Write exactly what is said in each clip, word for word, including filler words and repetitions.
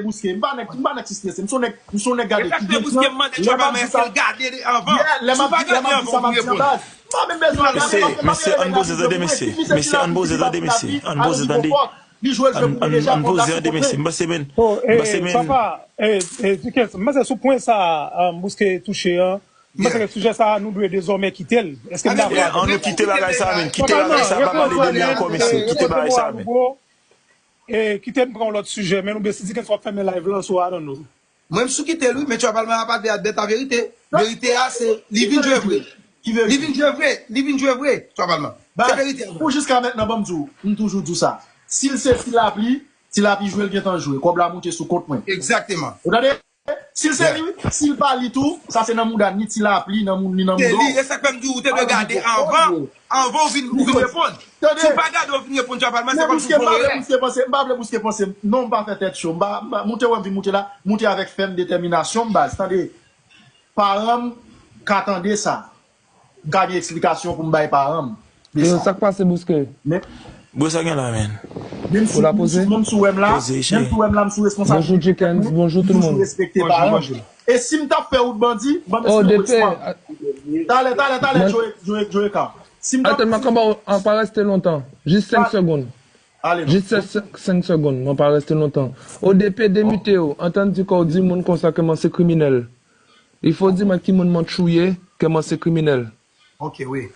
Bouske, m pa nèg, m pa nèg ki strese, m se yon nèg, m se yon nèg gade ki gen plan. Lè m ap di sa, yeah, lè m ap di, lè m ap di sa, m ap di an baz. M pa menm bezwen gade, m ap rele nèg la, mesye, mesye, ann poze tande, mesye, ann poze tande. Li jwe l jwe pou mwen deja, fò w asipòte. Ann poze tande, mesye, m panse men, m panse men. Papa, Dickens, m panse sou pwen sa a, Bouske touche an, m panse ke sijè sa a, nou dwe dezòmè kite l. Èske m dakò avè w? Ann nou kite bagay sa a, men, kite bagay sa a, pa pale de li ankò, mesye, kite bagay sa a, men. E kite m pran yon lòt sijè, men nou byen si Dickens w ap fèmen live lan, so I don't know. Mwen m sou kite l wi, men Tchwa Palman ap pale a bèt a verite. Verite a se, li vin jwe vre. Li vin jwe vre, li vin jwe vre, Tchwa Palman. Se verite a. Pou jiska mentnan, ban m di w, m toujou di w sa. Si l se Ti Lapli, Ti Lapli jwe l gentan jwe. Kòb la moute sou kont mwen. Egzakteman. Ou tande? Si l se li wi, si l pa li tou, sa se nan mouda ni Ti Lapli, nan moun, ni nan mouda w. Se li, e sa k fè m di w, ou te dwe gade anvan, anvan w vin, ou vin reponn. Si w pa gade, w vin reponn, Tchwa Palman, se kòmsi w fè yon erè. Bouske, m pa vle Bouske panse, non, m pa fè tèt cho. M pa, m pa, moute wè m vin moute la, moute avèk fèm detèminasyon m baz. Tande, paran m ka tande sa. M ka gen eksplikasyon pou m bay paran m de sa. Yo, sa k pase, Bouske? Bro, sa gen la, men? Ou la poze? Menm si w wè m la, menm si w wè m la, m sou responsabilite tèt mwen, m toujou respekte paran m. E si m t ap fè wout bandi, ban m eksprime respè. Talè, talè, talè, Joe, Joe, Joe K. Si m t ap... Atann, mwen pa reste lontan. Jis senk segonn. Jis senk segonn, mwen pa reste lontan. O D P, demite yo, antann di kò w di moun konsa ke mwen se kriminèl. Il faut di mwen ki moun mwen tchouye, ke mwen se kriminèl. Ok, wi.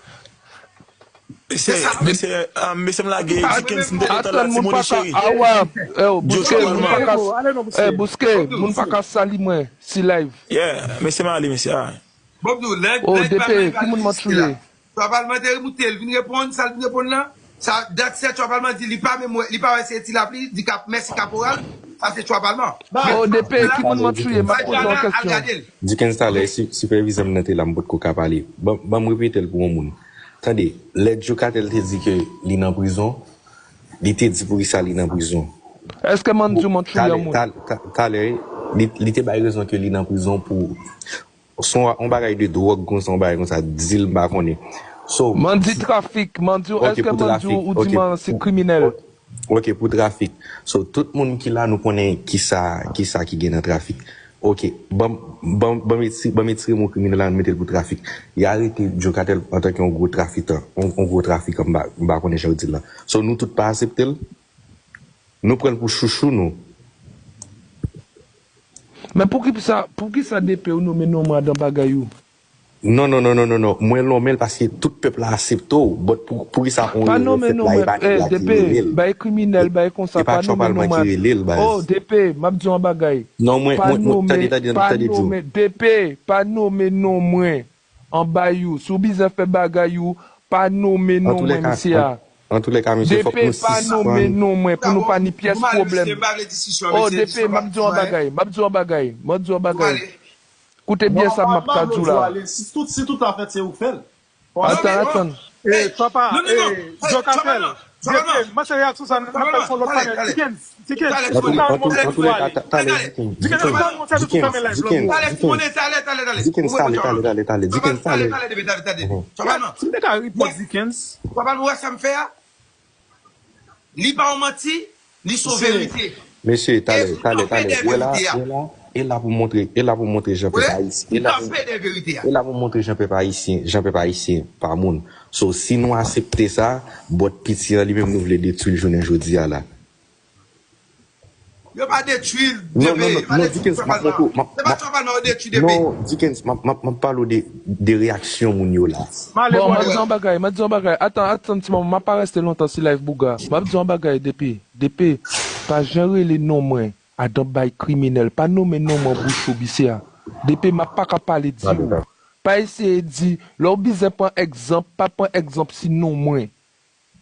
Mesye, mesye, ah, mesye m lage, Dickens, m te kontan la, timoun cheri. Awa, eh, Bouske, moun pa ka, eh, Bouske, moun pa ka sali mwen, si live. Yeah, mesye m ale, mesye, ah. Bon, nou, lè, oh, lè D P, ki moun mwen tchouye? Tchwa Palman te moute, l vin reponn, sa l vin reponn lan. Sa, dat sè Tchwa Palman di, li pa menm wè, li pa wè se Ti Lapli, di kap, mèsi kaporal, sa se Tchwa Palman. Oh, D P, ki moun mwen tchouye, m ap poze yon kèsyon. Dickens talè, si, sipèvizè m nan te la, m potko ka pale. Ban, ban m repete l pou yon moun. Tande, lè Djo Katel te di ke li nan prizon, li te di poukisa li nan prizon. Èske Mandy mwen tchouye yon moun? Talè, talè, li, li te bay rezon ke li nan prizon pou se yon, yon bagay de dwòg konsa, yon bagay konsa, dil m pa konnen. So, Mandy trafik, Mandy, èske Mandy ou di mwen se kriminèl? Ok, pou trafik. So, tout moun ki la, nou konnen kisa, kisa ki gen nan trafik. Ok, ban, ban, ban m etire, ban m etire mo kriminèl la, nou mete l pou trafik. Y arete Djo Katel antanke yon gwo trafikan, yon, yon gwo trafikan, m pa, m pa konnen jan yo di l la. So, nou tout pa aksepte l. Nou pran l pou chouchou nou. Men poukisa, poukisa D P ou nonmen non mwen adan bagay ou? Non, non, non, non, non, non. Mwen nonmen l paske tout pèp la aksepte w. But pou, poukisa on erè fèt la, e pa nèg la ki rele l. Bay kriminèl, bay konsa, pa nonmen non mwen. E pa Tchwa Palman ki rele l, baz. Oh, D P, m ap di w yon bagay. Non, mwen, mwen, mwen, tande, tande, tande, Djo. D P, pa nonmen non mwen. Anba yo. Si w bizwen fè bagay ou, pa nonmen non mwen, mesye a. Antouka, mesye, fòk nou sispann. D P, pa nonmen non mwen pou nou pa ni pyès pwoblèm. Oh, D P, m ap di w yon bagay, m ap di w yon bagay, m ap di w yon bagay. Koute byen sa m ap ka di w la. Si tout, si tout afè se ou k fè l. Atann, atann. Eh, papa, eh, Djo Katel, D P, mwen se reyaksyon sa, n ap fè l sou lòt panèl. Dickens, Dickens, ou ka remonte yon sou ale. Dickens, ou ka remonte yon sou kamera. Dickens, talè, talè, talè, talè. Dickens, talè, talè, talè, talè. Dickens, talè. Si m te ka repòt Dickens. Papa, nou wè sa m fè a? Li pa yon manti, li se yon verite. Mesye, talè, talè, talè. Wè la, wè la, e la pou montre, e la pou montre jan pèp ayisyen, e la pou, e la pou montre jan pèp ayisyen, jan pèp ayisyen pa moun. So, si nou aksepte sa, bòt piti an li menm nou vle detwi l jounen jodi a la. Yo pa detwi l, D P. Non, non, non, non, Dickens, m ap montre w, m ap, se pa Tchwa Palman yo detwi, D P. Non, Dickens, m ap, m ap, m ap pale w de, de reyaksyon moun yo la. Bon, m ap di yon bagay, m ap di yon bagay. Atann, atann ti moman, m ap pa reste lontan si live bouga. M ap di yon bagay, D P, D P, pa jan rele non mwen adan bay kriminèl. Pa nonmen non mwen bouch ou, misye a. D P, m ap pa ka pale di ou. Pa eseye di, lè w bizwen pran egzanp, pa pran egzanp si non mwen.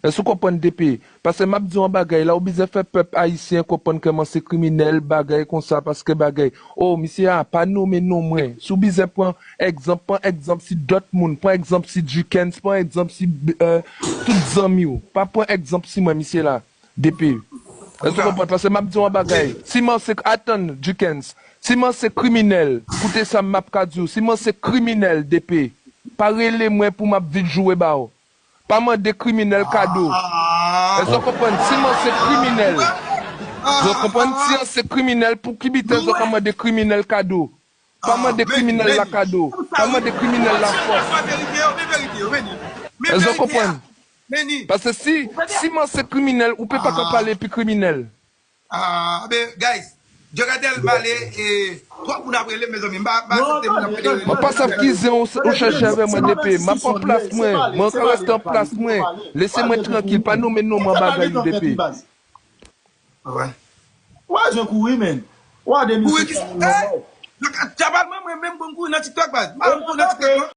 Èske w konprann, D P? Paske m ap di w yon bagay la, ou bizwen fè pèp ayisyen konprann kòman se kriminèl, bagay konsa, paske bagay. O, misye a, pa nonmen non mwen. Si w bizwen pran egzanp, pran egzanp si dòt moun, pran egzanp si Dickens, pran egzanp si, eh, tout zanmi w. Pa pran egzanp si mwen, misye la, D P. Èske w konprann? Paske m ap di w yon bagay. Si mwen se, atann, Dickens. Si mwen se kriminèl, koute sa m ap ka di w. Si mwen se kriminèl, D P, pa rele mwen pou m ap vin joure ba w. Pa mande kriminèl kado. Èske w konprann? Si mwen se kriminèl, Zò konprann? Si an se kriminèl, pou ki biten zò ka mande kriminèl kado? Pa mande kriminèl la kado. Pa mande kriminèl la fòs. Zò konprann? Paske si, si man se kriminèl, ou pe pa ka pale epi kriminèl. Ah, ben, guys, Djokatèl pale, e, twòp moun ap rele, mezanmi. M pa, m pa aksepte moun ap rele. Mwen pa sav ki zen ou, ou chèche avè mwen, D P. M ap an plas mwen. Mwen ka rete an plas mwen. Lese mwen trankil. Pa nonmen non mwen bagay ou, D P. Wè. Wè, jen kouri, men. Wè, de misye. Kouri ki. Hey! Djokatèl, mwen, mwen, menm bon kouri nan TikTok, baz. M pa kouri nan TikTok, non.